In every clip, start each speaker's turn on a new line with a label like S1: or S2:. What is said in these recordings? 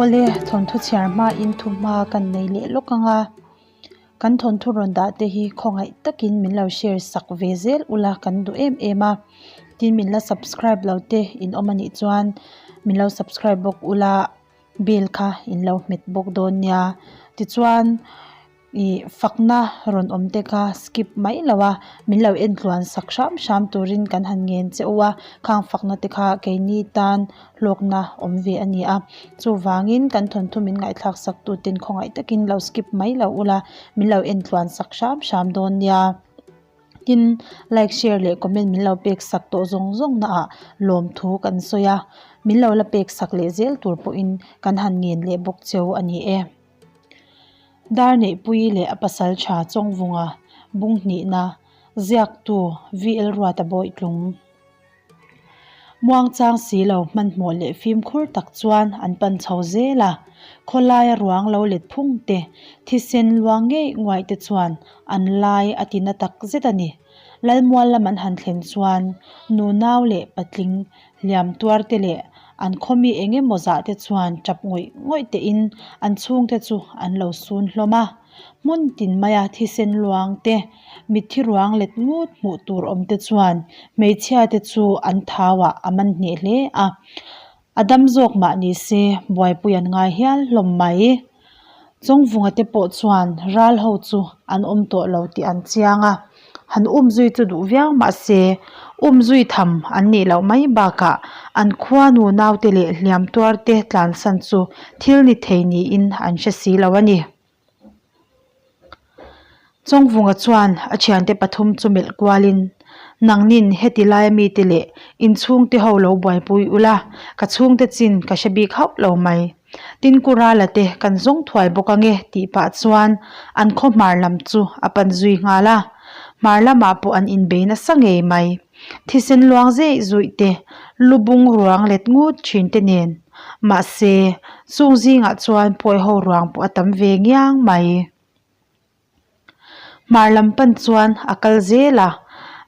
S1: Awle, thawnthu chhiar hmain thuhma kan nei leh lawk ang a, kan thawnthu rawn dah te hi khawngaih takin min lo share sak ve zel ula kan duh em em a, tin min la subscribe lo te in awm a nih chuan min lo subscribe bawk ula bell kha in lo hmet bawk dawn nia tichuan. Ih fakna rawn awm te kha skip mai lo a, min lo en tluan sak hram hram turin kan han ngen che u a, khang fakna te kha keini tan hlawkna awm ve a ni a, chuvangin kan thawnthu min ngaihthlak sak tuten khawngaih takin lo skip mai lo ula, min lo en tluan sak hram hram dawn nia. Tin, like, share leh comment min lo pek sak tawh zawng zawng na ah lawmthu kan sawi a, min lo la pek sak leh zel tur pawhin kan han ngen leh bawk cheu a ni e. Darneihpuii leh a pasal tha Chawngvunga bung hnihna ziaktu VL Ruata Bawitlung. Muangchang si lo hmanhmawh leh fimkhur tak chuan an pan chho zel a, khawlaia ruang lo let phung te, thisen luang ngei nguai te chuan an lai a ti na tak zet a ni. Lalmual lam an han thlen chuan nunau leh patling hliam tuar te leh an khawmi eng emaw zah te chuan tap ngawih ngawih tein an chhungte chu an lo sun hlawm a. Hmun tin maia thisen luang te, mitthi ruang let ngut hmuh tur awm te chuan hmeichhia te chu an thauah a man hneh hle a. A dam zawk mah ni se buaipui an ngai hial hlawm mai. Chawngvunga te pawh chuan ral ho chu an awm tawh lo tih an chiang a, han umzui chu duh viau mah se umzui tham an nih loh mai bakah an khua nu naute leh hliam tuar te tlansan chu thil ni thei niin an hre si lo a ni. Chawngvunga chuan a thiante pathum chu melh kualin, Nangnin heti laia mite leh inchhungte ho lo buaipui ula, ka chhungte chin ka hre bik hauh lo mai. Tin Kurala te kan zawng thuai bawk ange tih pah chuan an khaw hmar lam chu a pan zui nghal a. Hmar lamah pawh an inbei nasa ngei mai. Thisen luang zeih zuih te, lu bung ruang let ngut thin te nen. Mahse, chung zingah chuan pawi ho ruang pawh a tam ve ngiang mai. Hmar lam pan chuan a kal zel a,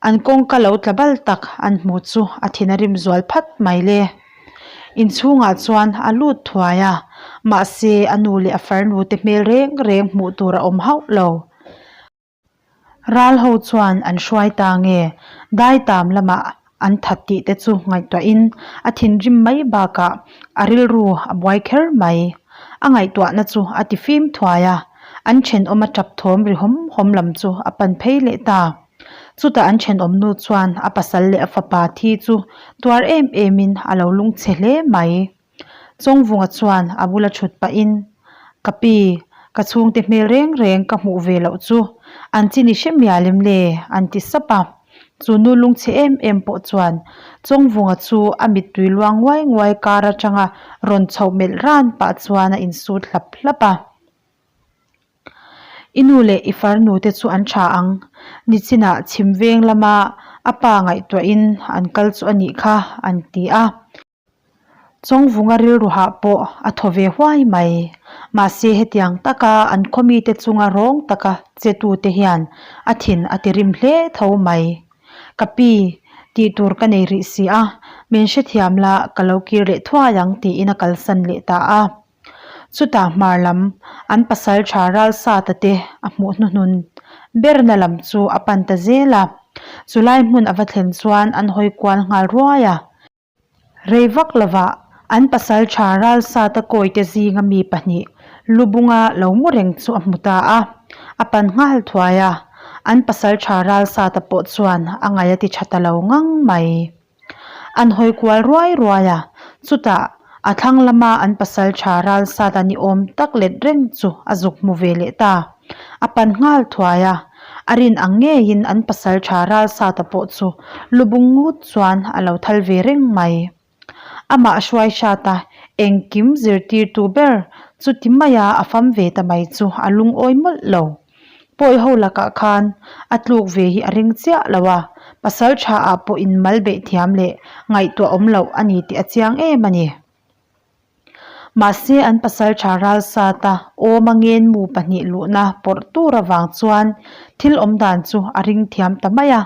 S1: an kawngka lo tla bal tak an hmu chu a thin a rim zual phat mai le. Inchhungah chuan a lut thuai a, mahse a nu leh a farnu te hmel reng reng hmuh tur a awm hauh lo. Ral ho chuan an hruai ta nge daitam lamah an that tih te chu ngaihtuahin a thinrim mai bakah a rilru a buai kher mai. A ngaihtuahna chu a ti fim thuai a, an thenawm a tap thawm ri hawm hawm lam chu a pan phei leh ta. Chutah an thenawm nu chuan a pasal leh a fapa thi chu tuar em emin a lo lungchhe hle mai. Chawngvunga chuan a bula thut pahin, Ka pi, ka chhungte hmel reng reng ka hmuh ve loh chu an chi ni hre mial em le? an ti sap a. Chu nu lungchhe em em pawh chuan Chawngvunga chu a mittui luang nguai nguai kar atanga rawn chhoh melh ran pah chuan a insut hlap hlap a. I nu leh i farnu te chu an tha ang. Nichinah chhim veng lama a pa ngaihtuahin an kal chu a nih kha, an ti a. Chawngvunga rilru hah pawh a thaw ve huai mai. Mahse hetiang taka an khawmite chunga rawng taka che tute hian a thin a ti rim hle tho mai. Ka pi, tih tur ka nei rih si a, min hrethiam la ka lo kir leh thuai ang tiin a kalsan leh ta a. Chutah hmar lam an pasal tha Ralsata te a hmuh hnuhnun berna lam chu a pan ta zel a. Chulai hmun a va thlen chuan an hawi kual nghal ruai a. Rei vak lovah an pasal tha Ralsata kawite zinga mi pahnih Lubunga lo mu reng chu a hmu ta a, a pan nghal thuai a. An pasal tha Ralsata pawh chuan a ngaih a ti tha ta lo ngang mai. An hawi kual ruai ruai a, chutah a thlang lama an pasal tha Ralsata ni awm tak let reng chu a zuk hmu ve leh ta. A pan nghal thuai a, a rin ang ngeiin an pasal tha Ralsata pawh chu lu bung ngut chuan a lo thal ve reng mai. Amah hruai hrat a, engkim zirtirtu ber chuti maia a fam ve ta mai chu a lungawi mawlh lo. Pawi ho lakah khan a tluk ve hi a ring chiah lo a, pasal tha ah pawh in mal beih thiam leh ngaihtuah awm loh a ni tih a chiang em a ni. Mahse an pasal tha ral sat a, awm a ngen mu pahnih luhna pawrh tur avang chuan thil awm dan chu a ring thiam ta mai a.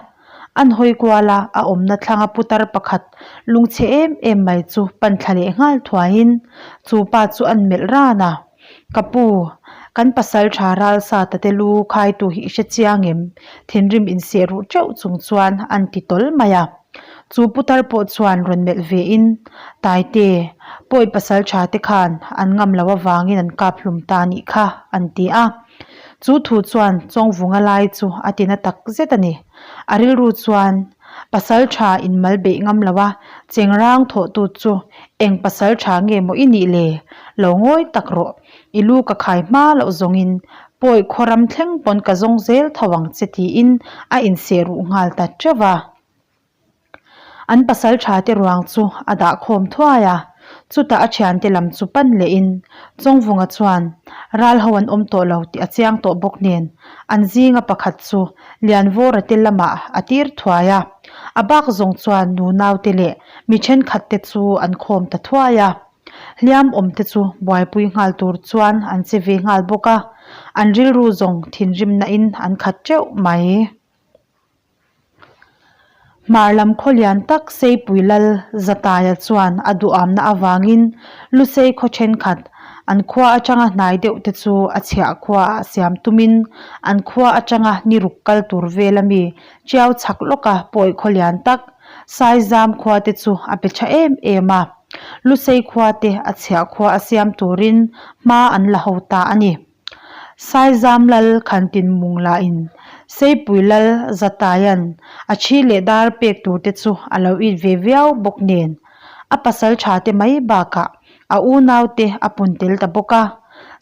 S1: An hawi kual a, a awmna thlanga putar pakhat lungchhe em em mai chu pan thla leh nghal thuaiin chu pa chu an melh ran a. Ka pu, kan pasal tha ralsa tate lu khaitu hi i hre chiang em? Thinrim inseh ruh teuh chung chuan an ti tawl mai a. Chu putar pawh chuan rawn melh ve in, Taite, pawi pasal tha te khan an ngam lo avangin an kap hlum ta nih kha, an ti a. Chu thu chuan Chawngvunga lai chu a ti na tak zet a ni. A rilru chuan pasal tha inmal beih ngam lo a, chengrang thawhtu chu eng pasal tha nge maw i nih le? Lo ngawi tak rawh, i lu ka khai hma loh zawngin pawi khawram thleng pawn ka zawng zel tho ang che tiin a inseh ruh nghal ta teuh a. An pasal tha te ruang chu a dah khawm thuai a, chutah a thiante lam chu pan lehin Chawngvunga chuan ral ho an awm tawh lo tih a chiang tawh bawk nen an zinga pakhat chu Lianvawra te lamah a tir thuai a, a bak zawng chuan nunau te leh mi thenkhat te chu an khawm ta thuai a. Hliam awm te chu buaipui nghal tur chuan an che ve nghal bawk a, an rilru zawng thinrimna in an khat teuh mai. Hmar lam khaw lian tak Seipui Lal Zataia chuan a duhamna avangin Lusei khaw thenkhat an khua atanga hnai deuh te chu a chhiah khua ah siam tumin an khua atanga ni ruk kal tur vel ami Tiau chhak lawka pawi khaw lian tak Saizam khua te chu a pe tha em em a. Lusei khua te a chhiah khua a siam turin hma an la ho ta a ni. Saizam lal Khantin mung lahin Seipui lal Zataia'n a thi leh dar pek tur te chu a lo it ve viau bawk nen a pasal tha te mai bakah a unau te a pun tel ta bawk a.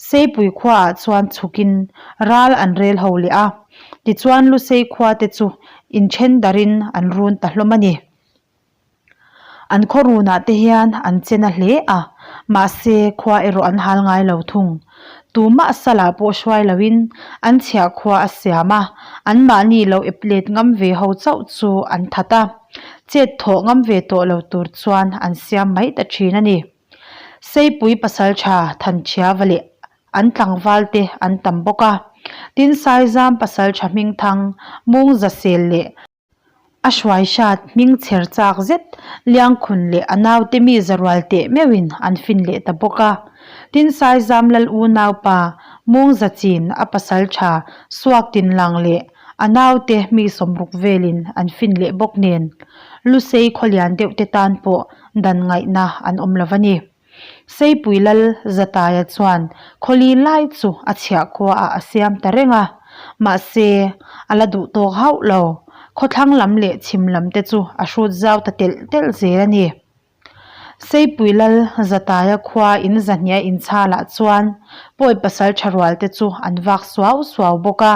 S1: Seipui khuaah chuan chhukin ral an rel ho leh a, tichuan Lusei khua te chu inthen darin an run ta hlawm a ni. An khaw runah te hian an che na hle a, mahse khua erawh an hal ngai lo thung. Tumah salah pawh hruai loin an chhiah khua a siam a, anmahni lo ep let ngam ve ho chauh chu an that a, chet thawh ngam ve tawh lo tur chuan an siam mai ta thin a ni. Seipui pasaltha Thanchhiava leh an tlangval te an tam bawk a, tin Saizam pasaltha Hmingthang, Mungzasel leh. A hruai hrat hming chher chak zet Liangkhun leh a naute mi zarual teh meuhin an fin leh ta bawk a. Tin Saizam lal unaupa Mungzachin a pasal tha Suak Tinlang leh a naute mi sawmruk velin an fin leh bawk nen Lusei khawlian deuh te tan pawh dan ngaihna an awm lo a ni. Seipui Lal Zataia chuan khawli lai chu a chhiah khuaah a siam ta reng a, mahse a la duh tawk hauh lo. Khawthlang lam leh chhim lam te chu a hrut zau ta telh telh zel a ni. Seipui Lal Zataia khua in zahniah inchhalah chuan pawi pasal tha rual te chu an vak suau suau bawk a,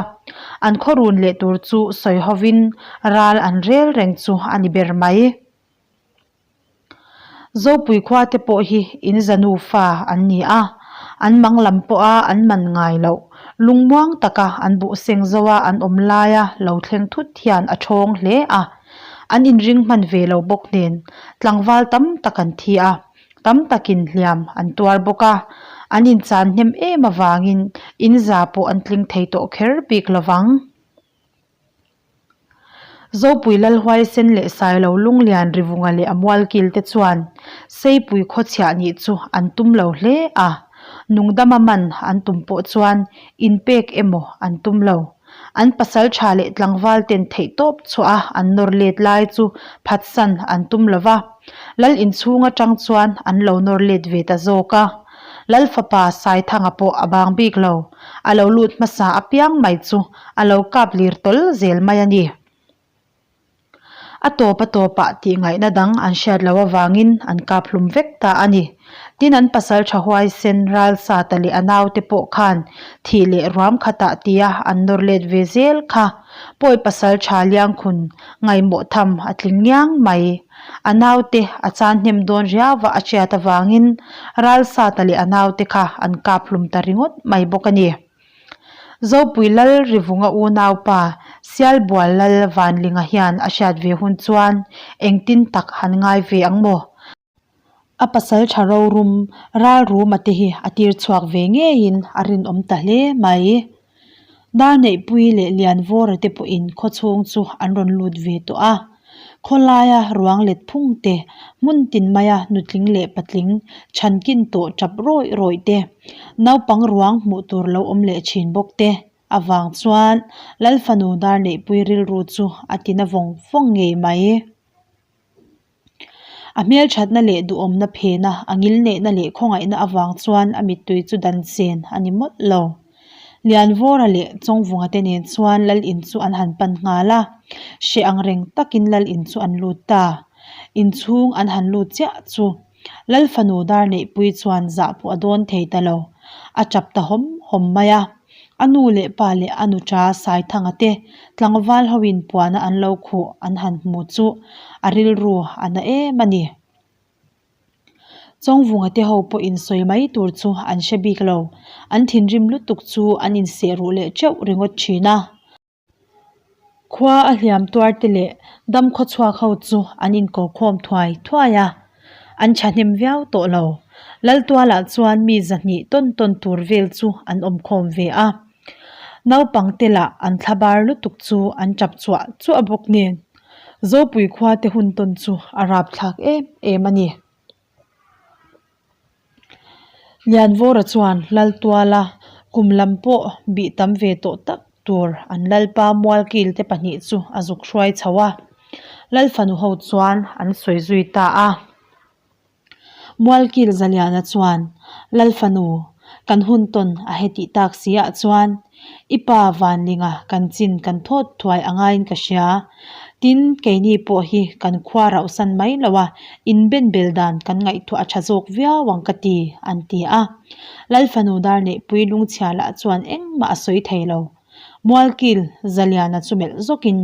S1: an khaw run leh tur chu sawi hovin ral an rel reng chu a ni ber mai. Zopui khua te pawh hi in zanu fa an ni a, an mang lam pawha an man ngai loh, lungmuang taka an buh seng zoa an awm laia lo thleng thut hian a thawng hle a, an inring hman ve lo bawk nen tlangval tam tak an thi a, tam takin hliam an tuar bawk a, an inchan hnem em avangin in za pawh an tling thei tawh kher bik lovang. Zopui Lalhuaisen leh Sailo Lunglian Rivunga leh a mualkil te chuan Seipui khawchhiah nih chu an tum lo hle a, nungdama man an tum pawh chuan inpek emaw an tum lo. An pasal tha leh tlangval ten theihtawp chhuah a an nawr let lai chu phatsan an tum lo va, Lal inchhung atang chuan an lo nawr let ve ta zawk a. Lal fapa Saithanga pawh a bang bik lo, a lo lut hmasa apiang mai chu a lo kap lir tawl zel mai a ni. A tawp a tawpah tih ngaihna dang an hriat loh avangin an kap hlum vek ta a ni. Tin an pasal tha huaisen Ralsata leh a naute pawh khan thih leh ruam khatah tia an nawr let ve zel kha pawi pasal tha Liangkhun ngaihmawh tham a tling ngiang mai. A naute a chan hnem dawn riauva a hriat avangin Ralsata leh a naute kha an kap hlum ta ringawt mai bawk a ni. Zopui Lal Rivunga unaupa Sialbual Lal Vanlinga hian a hriat ve hun chuan engtin tak han ngai ve ang maw? A pasal tha rorum Ralruma te hi a tir chhuak ve ngeiin a rinawm ta hle mai. Darneihpuii leh Lianvawra te pawhin khawchhung chu an rawn lut ve tawh a. Khawlaia ruang let phung te, hmun tin maia nutling leh patling chhankin tawh tap rawih rawih te, naupang ruang hmuh tur lo awm leh thin bawk te avang chuan Lalfanu Darneihpuii rilru chu a tina vawng vawng ngei mai. A hmelthatna leh duhawmna phena, a ngilneihna leh khawngaihna avang chuan a mittui chu dan chen a ni mawlh lo. Lianvawra leh Chawngvunga te nen chuan Lal in chu an han pan nghal a, hreh ang reng takin Lal in chu an lut ta. Inchhung an han lut chiah chu Lal fanu Darneihpuii chuan zah pawh a dawn thei ta lo, a tap ta hawm hawm mai a. A nu leh pa leh a nuṭa Saithanga te tlangval hoin puana an lo khuh an han hmu chu a rilru a na em a ni. Chawngvunga te ho pawhin sawi mai tur chu an hre bik lo, an thinrim lutuk chu an inseh ruh leh teuh ringawt thin a. Khua a hliam tuar te leh dam khawchhuak ho chu an inko khawm thuai thuai a, an thahnem viau tawh lo. Laltualah chuan mi zahnih tawn tawn tur vel chu an awm khawm ve a. Naupang te lah an thlabar lutuk chu an tap chuah chuah bawk nen Zopui khua te hun tawn chu a rapthlak em em a ni. Lianvawra chuan Laltuala kum lam pawh bih tam ve tawh tak tur an Lalpa Mualkil te pahnih chu a zuk hruai chho a, Lalfanu ho chuan an sawi zui ta a. Mualkil Zaliana chuan Lalfanu kan hun tawn a hetih tak si ah chuan I pa Vanlinga kan chin kan thawt thuai a ngaiin ka hria. Tin, keini pawh hi kan khua rauhsan mai lo a, inbenbel dan kan ngaihtuah a tha zawk viau ang ka ti, an ti a. Lalfanu Darneihpui lungchhia lah chuan engmah a sawi thei lo. Mualkil Zaliana chu melh zawkin,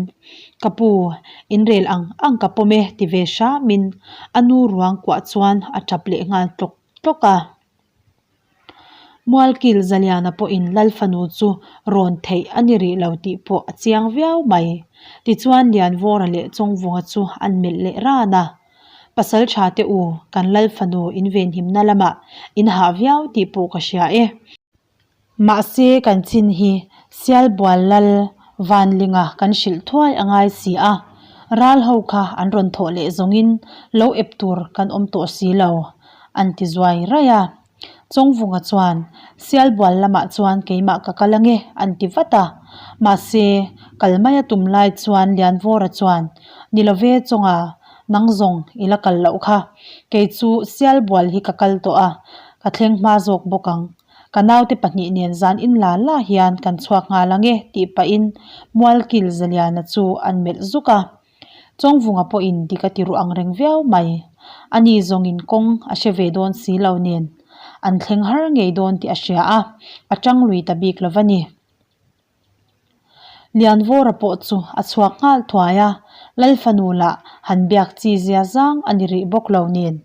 S1: Ka pu, inrel ang ang ka pawm e ti ve hramin a nu ruang kuah chuan a tap leh nghal tlawk tlawk a. Mualkil Zaliana pawhin Lal fanu chu rawn theih a ni rih lo tih pawh a chiang viau mai. Tichuan Lianvawra leh Chawngvunga chu an melh leh ran a. Pasal tha te u, kan Lal fanu in venhimna lamah in hah viau tih pawh ka hria e. Mahse kan chin hi Sialbual Lal Vanlinga kan hrilh thuai a ngai si a, ral ho kha an rawn thawh leh zawngin lo ep tur kan awm tawh si lo. An ti zuai raih a. Chawngvunga chuan, Sialbual lamah chuan keimah ka kal ange, an ti vat a. Mahse, kal mai a tum lai chuan Lianvawra chuan, Ni lo ve Chawnga, nang zawng i la kal loh kha. Kei chu Sialbual hi ka kal tawh a, ka thleng hma zawk bawk ang. Ka naute pahnih nen zan in la la hian kan chhuak nghal ange, tih pahin Mualkil Zaliana chu an melh zuk a. Chawngvunga pawhin dik a ti ruh ang reng viau mai. Ani zawngin kawng a hre ve dawn si lo nen an thleng har ngei dawn tih a hria a, a tang lui ta bik lo va ni. Lianvawra pawh chu a chhuak nghal thuai a, Lalfanu lah han biak chi zia zang a ni rih bawk lo nen.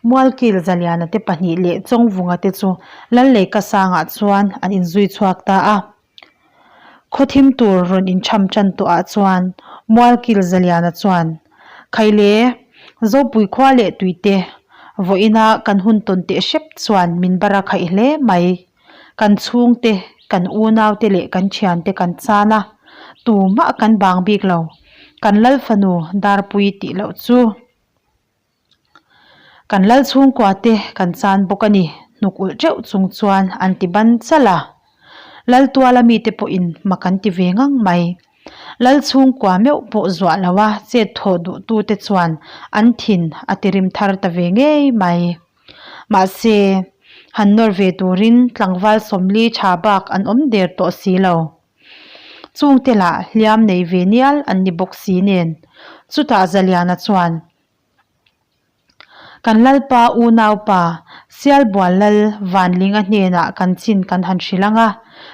S1: Mualkil Zaliana te pahnih leh Chawngvunga te chu Lalleika sangah chuan an inzui chhuak ta a. Khawthim tur rawn inchham tan tawhah chuan Mualkil Zaliana chuan, Khaile, Zopui khua leh tuite, vawiina kan hun tawn teh hrep chuan min bara khaih hle mai. Kan chhungte, kan unaute leh kan thiante kan chan a, tumah kan bang bik lo. Kan Lal fanu Darpui tih loh chu. Kan lal chhungkua te kan chan bawk a ni, hnuk ulh teuh chung chuan an ti ban chalh a. Lal tuala mite pawhin mak an ti ve ngang mai. Lal chhungkua meuh pawh zuah lo a chet thawh duh tute chuan an thin a ti rim thar ta ve ngei mai. Mahse, han nawr ve turin tlangval sawmli tha bak an awm der tawh si lo. Chungte lah hliam nei ve nial an ni bawk si nen. Chutah Zaliana chuan, Kan Lalpa unaupa, Sialbual Lal Vanlinga hnenah kan chin kan han hrilh ang a,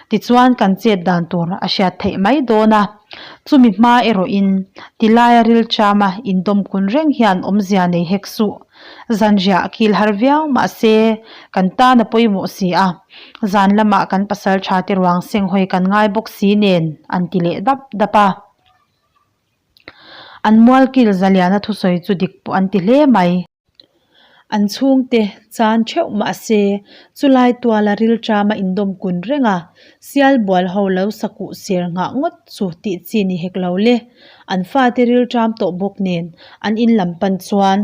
S1: tichuan kan chet dan tur a hriat theih mai dawn a. Chumi hma erawhin tilaia rilchama indawmkun reng hian awmzia nei hek suh. Zanriah kil har viau mahse kan tan a pawimawh si a, zan lamah kan pasal tha te ruang seng hawi kan ngai bawk si nen an ti leh dap dap a. An mualkil Zaliana thusawi chu dik pawh an ti hle mai. An chhungte chan theuh mah se, chulai tuala rilṭama indawm kun reng a, sial bual ho lo sakuh ser nghah ngawt chu tih chi ni hek lo le. An fate rilṭam tawh bawk nen an in lam pan chuan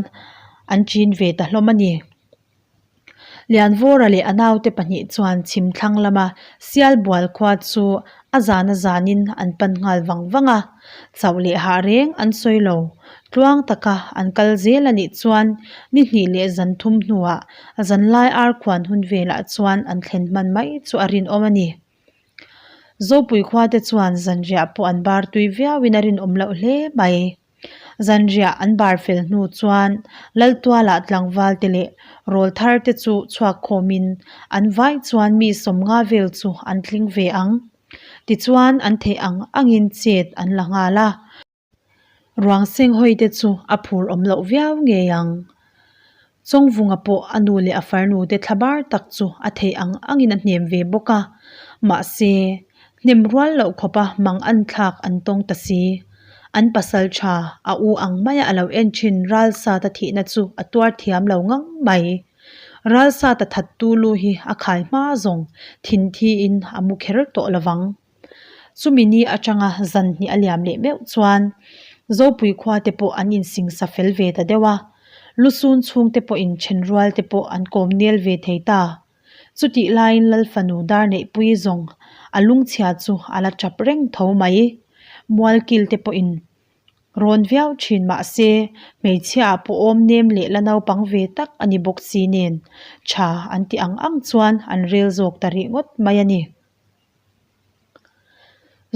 S1: an ṭin ve ta hlawm a ni. Lianvawra leh a naute pahnih chuan chhim thlang lama Sialbual khua chu a zan a zanin an pan nghal vang vang a, chauh leh hah reng an sawi lo. Tluang taka an kal zel a nih chuan ni hnih leh zan thum hnuah zanlai ar khuan hun velah chuan an thlen hman mai chu a rinawm a ni. Zopui khuate chuan zanriah pawh an bar tui viauin a rinawm loh hle mai. Zanriah an bar fel hnu chuan Laltualah tlangval te leh rawl thar te chu chhuak khawmin an vai chuan mi sawmnga vel chu an tling ve ang. Tichuan an theih ang angin chet an la nghal a. Ruang seng hawi te chu a phur awm loh viau ngei ang. Chawngvunga pawh a nu leh a farnu te thlabar tak chu a theih ang angin a hnem ve bawk a, mahse, hnem rual loh khawpa mang an thlak an tawng ta si. An pasal tha, a u ang maia a lo en thin Ralsata thihna chu a tuar thiam lo ngang mai. Ralsata thattu lu hi a khai hma zawng thin thiin a mu kher tawh lovang. Chumi ni atanga zan hnih a liam leh meuh chuan Zopui khua te pawh an insingsa fel ve ta deuh a, lusun chhungte pawhin thenrual te pawh an kawm nel ve thei ta. Chutih laiin Lal fanu dar neihpui zawng a lungchhia chu a la tap reng tho mai. Mualkil te pawhin rawn viau thin mahse hmeichhia ah pawh awm nem leh la naupang ve tak a ni bawk si nen tha an ti ang ang chuan an rel zawk ta rih ngawt mai a ni.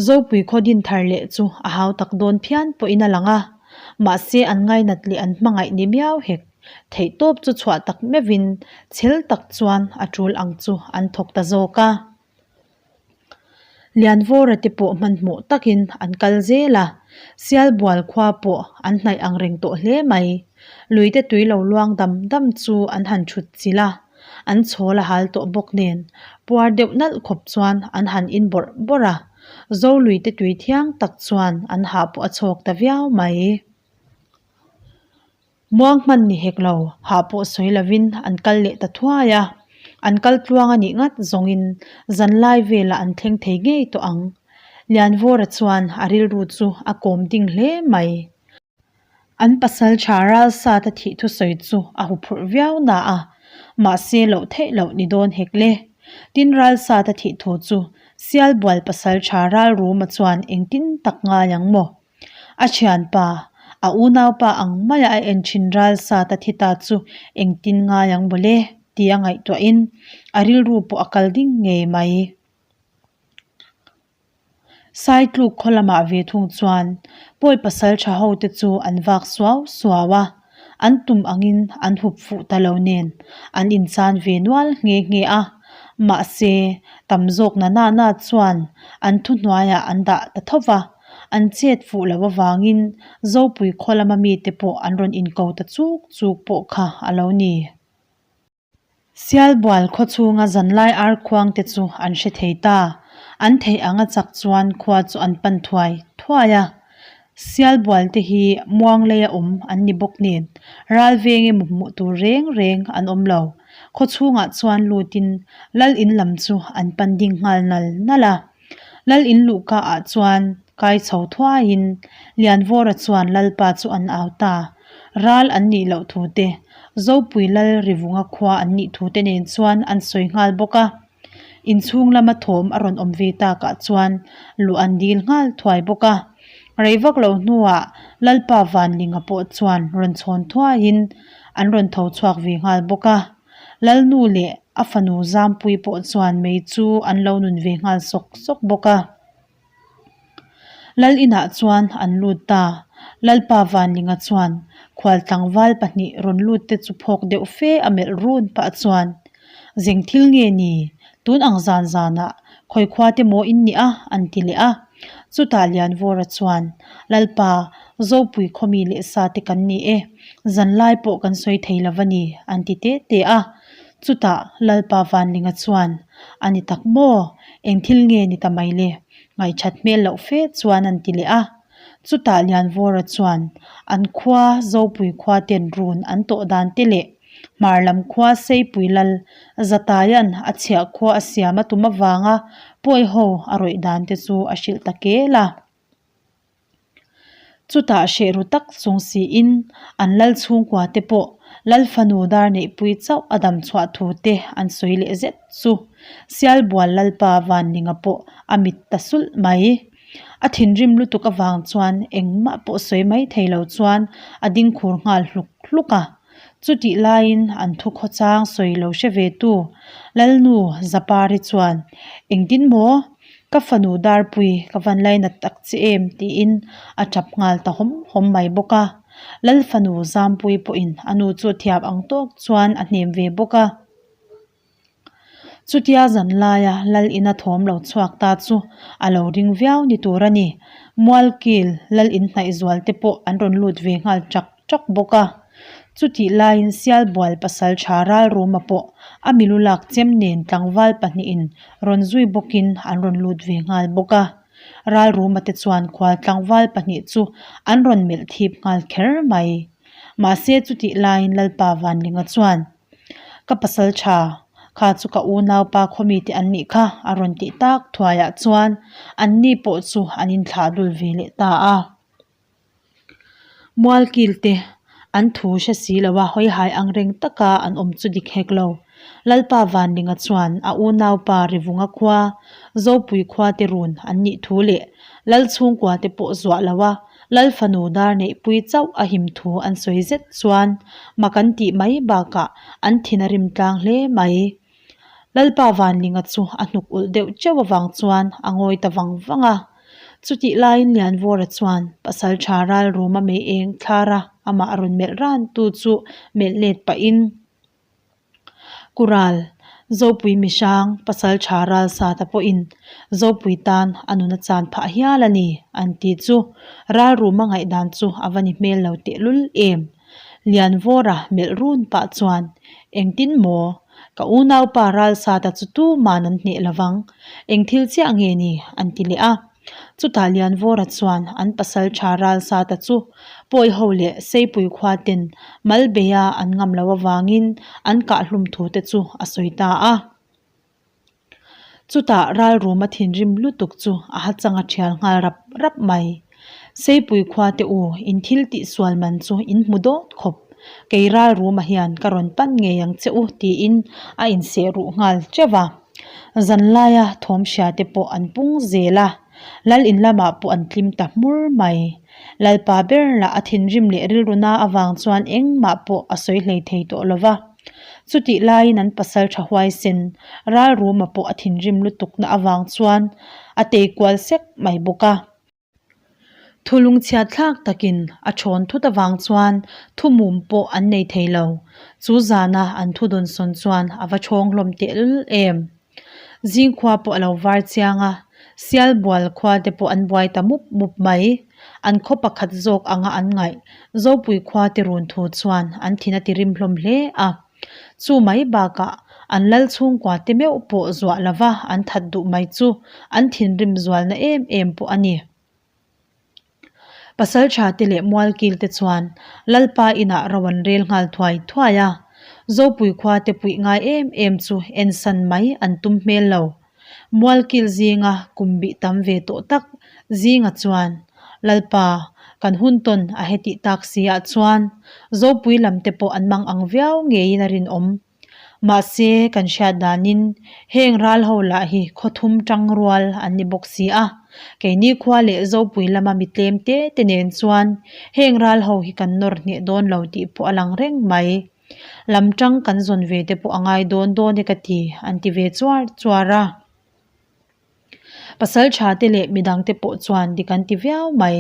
S1: Zopui khaw din thar leh chu a hau tak dawn phian pawhin a lang a, mahse an ngainat leh an hmangaih ni miau hek. Theihtawp chu chhuah tak meuhin chhel tak chuan a tul ang chu an thawk ta zawk a. Lianvawra te pawh hmanhmawh takin an kal zel a, Sialbual khua pawh an hnaih ang reng tawh hle mai. Luite tui lo luang dam dam chu an han thut chilh a. An chhawl a hal tawh bawk nen puar deuh nalh khawp chuan an han in bawrh bawrh a, Zolui te tui thiang tak chuan an hah pawh a chhawk ta viau mai. Muang hman ni hek lo, hah pawh sawi lovin an kal leh ta thuai a, an kal tluang a nih ngat zawngin zanlai velah an thleng thei ngei tawh ang. Lianvawra chuan a rilru chu a kawm ding hle mai. An pasal tha Ralsata thih thusawi chu a huphurh viau na a, mahse loh theih loh ni dawn hek le. Tin Ralsata thih thu chu Sialbual pasal tha Ralruma chuan engtin tak ngai ang maw? A thianpa, a unaupa ang maia a en thin Ralsata thi ta chu engtin ngai ang maw le? tia ngaihtuahin a rilru pawh a kal ding ngei mai. Saitluk khaw lamah ve thung chuan pawi pasal tha ho te chu an vak suau suau a, an tum angin an hup fuh ta lo nen an inchan ve nual nghe nghe a, mahse tam zawk na na na chuan an thuhnuaiah an dah ta tho va, an chet fuh loh avangin Zopui khaw lama mite pawh an rawn inko ta chuk chuk pawh kha a lo ni. Sialbual khaw chhunga zanlai ar khuang te chu an hre thei ta. An theih anga chak chuan khua chu an pan thuai thuai a. Sialbual te hi muang leia awm an ni bawk nen ral veng emaw hmuh tur reng reng an awm lo. Khaw chhungah chuan lutin lal in lam chu an pan ding nghal nal nal a. Lal in luhka ah chuan kai chho thuaiin Lianvawra chuan Lalpa chu an au ta. Ral an nih loh thu te, Zopui Lal Rivunga khua an nih thu te nen chuan an sawi nghal bawk a. Inchhung lama thawm a rawn awm ve takah chuan luh an dil nghal thuai bawk a. Rei vak lo hnuah Lalpa Vanlinga pawh chuan rawn chhawn thuaiin an rawn tho chhuak ve nghal bawk a. Lalnu leh a fanu Zampui pawh chuan mei chu an lo nun ve nghal sawk sawk bawk a. Lal inah chuan an lut ta. Lalpa Vanlinga chuan khual tlangval pahnih rawn lut te chu phawk deuh fe a melh run pah chuan, Zeng thil nge ni? Tun ang zan zanah khawi khua te maw in nih a? an ti leh a. Chutah Lianvawra chuan, Lalpa, Zopui khawmi leh sa te kan ni e. Zanlai pawh kan sawi thei lo va ni, an ti te te a. Chutah Lalpa Vanlinga chuan, A ni tak maw? Eng thil nge ni ta mai le? Ngaihṭhat hmel loh fe chuan an ti leh a. Chutah Lianvawra chuan, An khua, Zopui khua ten run an tawh dan te leh. Hmar lam khua Seipui Lal Zataia'n a chhiah khua a siam a tum avanga pawi ho a rawih dan te chu a hrilh ta kel a. Chutah hreh ru tak chung siin an lal chhungkua te pawh Lal fanu dar neihpui chauh a dam chhuah thu te an sawi leh zet chu Sialbual Lalpa Vanlinga pawh a mit ta sulh mai. A thinrim lutuk avang chuan engmah pawh sawi mai thei lo chuan a ding khur nghal hluk hluk a. Chutih laiin an thu khawchang sawi lo hre ve tu Lalnu Zapari chuan, Engtin maw? Ka fanu Darpui ka van lainat tak che em? tiin a tap nghal ta hawm hawm mai bawk a. Lal fanu Zampui pawhin a nu chu thiam ang tawk chuan a hnem ve bawk a. Chutia zan laia Lal ina thawm lo chhuak ta chu a lo ring viau ni tur a ni. Mualkil Lal in hnaih zual te pawh an rawn lut ve nghal chak chak bawk a. Chutih laiin Sialbual pasal tha Ralruma pawh a milu lak chem nen tlangval pahnihin rawn zui bawkin an rawn lut ve nghal bawk a. Ralruma te chuan khual tlangval pahnih chu an rawn melh thip nghal kher mai. Mahse chutih laiin Lalpa Vanlinga chuan. Ka pasal tha, kha chu ka unaupa khawmi te an nih kha a rawn tih tak thuaiah chuan an ni pawh chu an inthlah dul ve leh ta a. Mualkil te an thu hre si lo a, hawihai ang reng taka an awm chu dik hek lo. Lalpa Vanlinga chuan a unaupa Rivunga khua, Zopui khua te run an nih thu leh Lal chhungkua te pawh zuah lo a, Lal fanu dar neihpui chauh a him thu an sawi zet chuan mak an tih mai bakah an thin a rim tlang hle mai. Lalpa Vanlinga chu a hnuk ulh deuh teuh avang chuan a ngawi ta vang vang a. Chutih laiin Lianvawra chuan pasal tha ral ruma mei eng thlara amah rawn melh ran tu chu melh let pahin, Kural, Zopui mihrang, pasal tha ral sa ta pawhin Zopui tan a nun a chan phah hial a ni, an ti chu ralruma ngaihdan chu a va ni hmel lo tehlul em. Lianvawra melh run pah chuan, Engtin maw? Ka unaupa ral sa ta chu tuman an hneh lovang, eng thil chiah nge ni? an ti leh a. Chutah Lianvawra chuan an pasal tha ral sa ta chu pawi ho leh Seipui khua ten mal beia an ngam loh avangin an kah hlum thu te chu a sawi ta a. Chutah ralruma thinrim lutuk chu a ha chang a thial nghal rap rap mai. Seipui khua te u in thil tih sual man chu in hmu dawt khawp. Kei ralruma hian ka rawn pan ngei ang che u tiin a inseh ruh nghal teuh a. Zanlaia thawm hria te pawh an pung zel a, Lal in lamah pawh an tlim ta hmur mai. Lalpa ber lah a thinrim leh rilru na avang chuan engmah pawh a sawi hlei thei tawh lo va. Chutih laiin an pasal tha huaisen Ralruma pawh a thinrim lutukna avang chuan a tei kual sek mai bawk a. Thu lungchhiat thlak takin a thawn thut avang chuan thu mum pawh an nei thei lo. Chu zana an thu dawnsawn chuan a va thawng hlawm tehlul em. Zingkhua pawh a lo var chiang a, Sialbual khua te pawh an buai ta mup mup mai. An khaw pakhat zawk anga an ngaih Zopui khua te run thu chuan an thin a ti rim hlawm hle a. Chu mai bakah an lal chhungkua te meuh pawh zuah lova an that duh mai chu an thinrim zualna em em pawh a ni. Pasal tha te leh mualkil te chuan Lalpa inah ro an rel nghal thuai thuai a, Zopui khua te puih ngai em em chu ensan mai an tum hmel lo. Mualkil zinga kum bih tam ve tawh tak zinga chuan, Lalpa, kan hun tawn a hetih tak si ah chuan Zopui lam te pawh an mang ang viau ngeiin a rinawm. Mahse, kan hriat danin heng ral ho lah hi khaw thum tang rual an ni bawk si a, keini khua leh Zopui lama mi tlem te te nen chuan heng ral ho hi kan nawr hneh dawn lo tih pawh a lang reng mai. Lam tang kan zawn ve te pawh a ngai dawn dawn e ka ti, an ti ve chuar chuar a. Pasal tha te leh midang te pawh chuan dik an ti viau mai.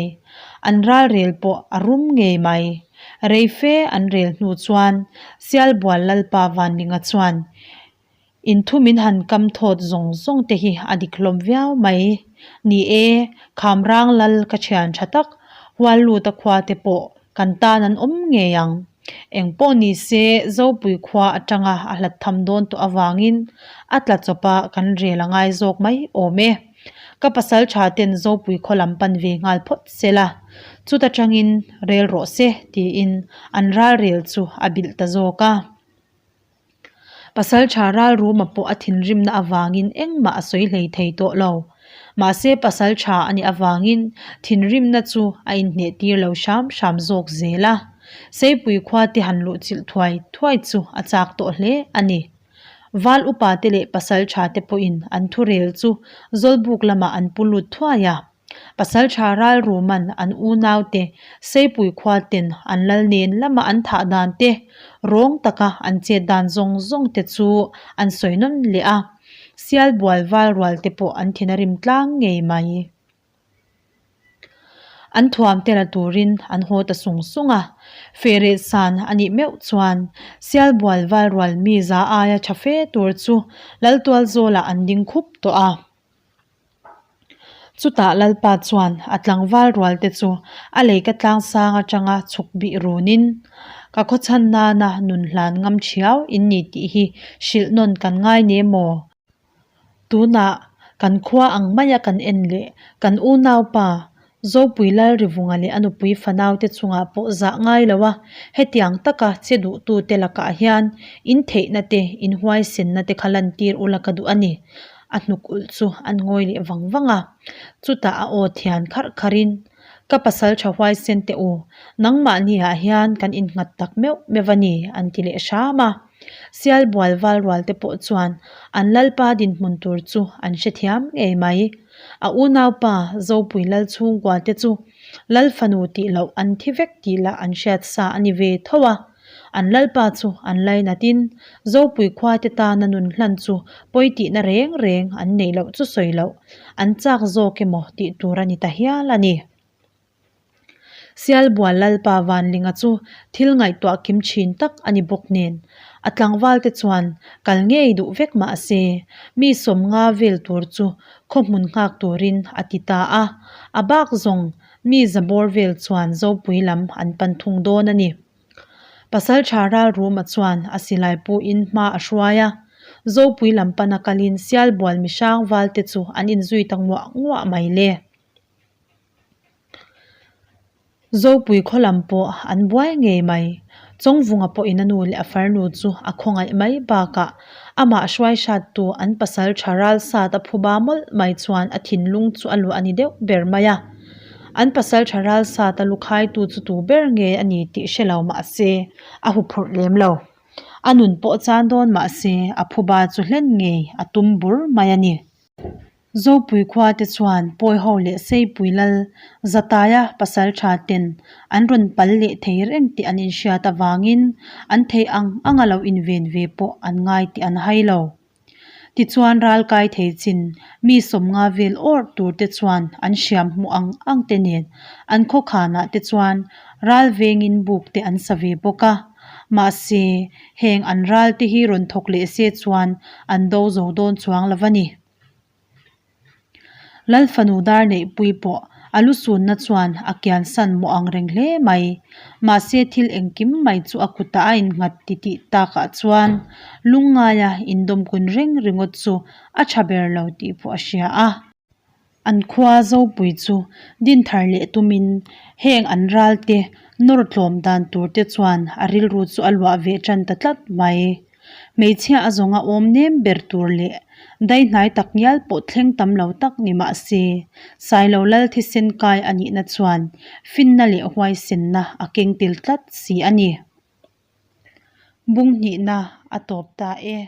S1: An ral rel pawh a rum ngei mai. Rei fe an rel hnu chuan Sialbual Lalpa Vanlinga chuan In thu min han kam thawt zawng zawng te hi a dik hlawm viau mai. Ni e, Khamrang Lal ka thian tha tak, Hualluta khua te pawh kan tan an awm ngei ang. Eng pawh ni se, Zopui khua atanga a hlat tham dawn tawh avangin a tla chawp a kan rel a ngai zawk mai awm e. Ka pasal tha ten Zopui khaw lam pan ve nghal phawt se la, chuta tangin rel rawh se tiin an ral rel chu a bilh ta zawk a. Pasalṭha Ralruma pawh a thinrimna avangin engmah a sawi hlei thei tawh lo. Mahse pasalṭha a nih avangin thinrimna chu a inhneh tir lo hram hram zawk zel a. Seipui khua te han luh chilh thuai thuai chu a chak tawh hle a ni. Val upa te leh pasalṭha te pawhin an thurel chu Zawlbuk lamah an pu lut thuai a. Pasalṭha Ralruman an unaute Seipui khua ten an lal nen lama an thah dan te, rawng taka an chet dan zawng zawng te chu an sawi nawn leh a. Sialbual valrual te pawh an thin a rim tlang ngei mai. An thuam te la turin an haw ta sung sung a, fehreh san a nih meuh chuan Sialbual valrual mi za aia tha fe tur chu Laltualzawlah an ding khup tawh a. Chutah Lalpa chuan a tlangval rual te chu a leika tlangsang atanga chhuk bih runin, Ka khawchhan nana nun hlan ngam thiau in ni tih hi hrilh nawn kan ngai ne maw? Tunah kan khua ang maia kan en leh kan unaupa Zopui Lalrivunga leh a nupui fanaute chungah pawh zah ngai lo a, hetiang taka che duhtute lakah hian in theihna te, in huaisenna te kha lantir ula ka duh a ni. A hnuk ulh chu an ngawi leh vang vang a, chutah a aw thian kharh kharhin, Ka pasal tha huaisen teh u, nangmahni ah hian kan innghat tak meuh meuh a ni, an ti leh hram a. Sialbual valrual te pawh chuan an lalpa dinhmun tur chu an hrethiam ngei mai. A unaupa Zopui lal chhungkua te chu lal fanu tih loh an thi vek tih lah an hriat sa a ni ve tho a. An lalpa chu an lainatin Zopui khua te tana nun hlan chu pawi tihna reng reng an neih loh chu sawi loh an chak zawk emaw tih tur a ni ta hial a ni. Sialbual Lalpa Vanlinga chu thil ngaihtuah kim thin tak a ni bawk nen, a tlangval te chuan kal ngei duh vek mah se, mi sawmnga vel tur chu khaw hmun nghak turin a ti ta a, a bak zawng mi zabawr vel chuan Zopui lam an pan thung dawn a ni. Pasaltha Ralruma chuan a silai puhin hma a hruai a, Zopui lam pana kalin Sialbual mihrang valte chu an inzui ta nguah nguah mai le. Zopui khaw lam pawh an buai ngei mai. Chawngvunga pawhin a nu leh a farnu chu a khawngaih mai bakah amah hruai hrattu an pasal tha ral sat a phuba mawlh mai chuan a thinlung chu a luah a ni deuh ber mai a. An pasal tha ral sat a lukhaitu chu tu ber nge a ni tih hre lo mah se a huphurh lem lo. A nun pawh chan dawn mah se a phuba chu hlen ngei a tum bur mai a ni. Zopui khua te chuan Pawiho leh Seipui lal Zataia pasal tha ten an rawn pal leh thei reng tih an inhriat avangin an theih ang anga lo inven ve pawh an ngai tih an hai lo. Tichuan ral kai thei chin mi sawmnga vel awrh tur te chuan an hriam hmuh ang ang te nen an khawkhanah te chuan ral vengin buk te an sa ve bawk a. Mahse, heng an ral te hi rawn thawk leh se chuan an do zo dawn chuang lo va ni. Lal fanu dar neihpui pawh a lu sunna chuan a kian san mawh ang reng hle mai. Mahse thil engkim mai chu a kutah a innghat ti tih takah chuan lungngaia indawmkun reng ringawt chu a tha ber lo tih pawh a hria a. An khua Zopui chu dinthar leh tumin heng an ralte nawr tlawm dan tur te chuan a rilru chu a luah ve tan ta tlat mai. Hmeichhia a zawnga awm nem ber tur leh daihnai tak ngial pawh thleng tam lo tak ni mah se, Sailo Lal thisen kai a nihna chuan finna leh huaisenna a keng tel tlat si a ni. Bung hnihna a tawp ta e.